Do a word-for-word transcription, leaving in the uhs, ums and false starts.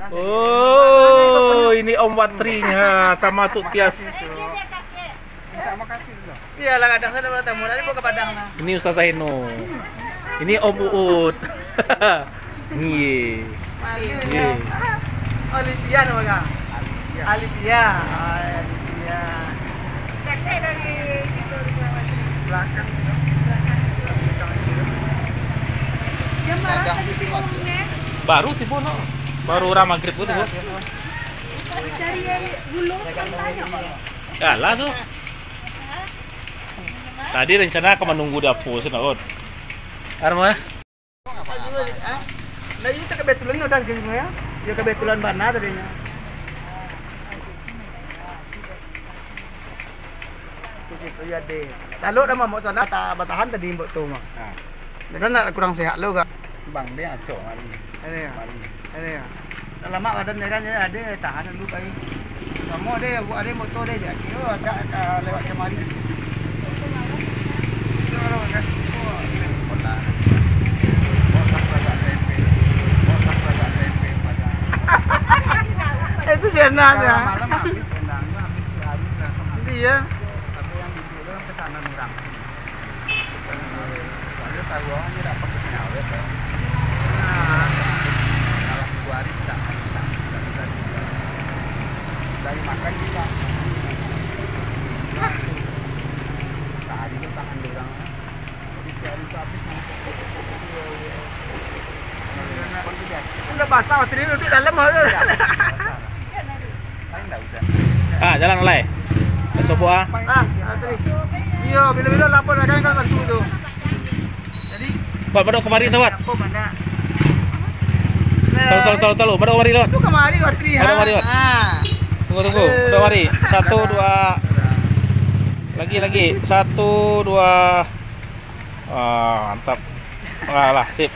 Oh, ini Om Watri, ha, sama Tuk Tias. Iyalah, kadang saya bertemu, nanti bawa ke Padang lah. Ini Ustazah Eno. Ini Om Uut. Iya. Iya. Olivia nama kau? Olivia. Ah, Olivia. Belakang. Dia marah tadi, Pi, ngomongnya. Baru tibo, no. Baru urang magrib tu tibo. Cari bulu, tanya. Alah tu. Tadi rencana ka manunggu di apo sinan, Ot. Arma. Nah, itu kebetulan udah gitu ya. Ya, kebetulan bana tadinyo. Tu situ ya, deh. Lalu dah mamuk sana, tak batahan tadi mbok tu mah. Nah. Dah nak kurang sehat lo, Kak. Bang, dia acok mari. Ini ya. Mari. Ini ya. Dah lama badan dia kan, dia ada tahan dulu, Pak. Sama dia, buat ada motor dia jadi. Oh, agak, agak lewat kemari. Itu kalau kan, oh, ini kota. Kota agak tempe. Kota agak tempe pada. Itu senang ya. Malam habis, senangnya habis hari lah. Iya. Tapi yang duduk kan pesanan orang. Soalnya taruhannya dak pakai pengawet, ya. Nah, dalam dua hari tidak makan, tidak bisa juga. Dari makan kita. Sehari itu tahan orang, ya. Jadi tiap hari itu habis makan. Udah basah, waktu dia duduk dalam, ha. Udah basah. Ah, jalan, Alai. Dah sobok, ah. Ah, antri. Iyo, bilo-bilo lapor lah kan, kan tentu tu. Jadi, Bat, madok kamari tu, Bat. Apa mana? Talu, talu, talu, talu. Madok kamari, Bat. Tu kamari, antri, Madok ha. Kamari, Bat. Ah. Tunggu, tunggu. Madok kamari. Satu, dua. Lagi, lagi. Satu, dua. Ah, mantap. Ah, lah, sip.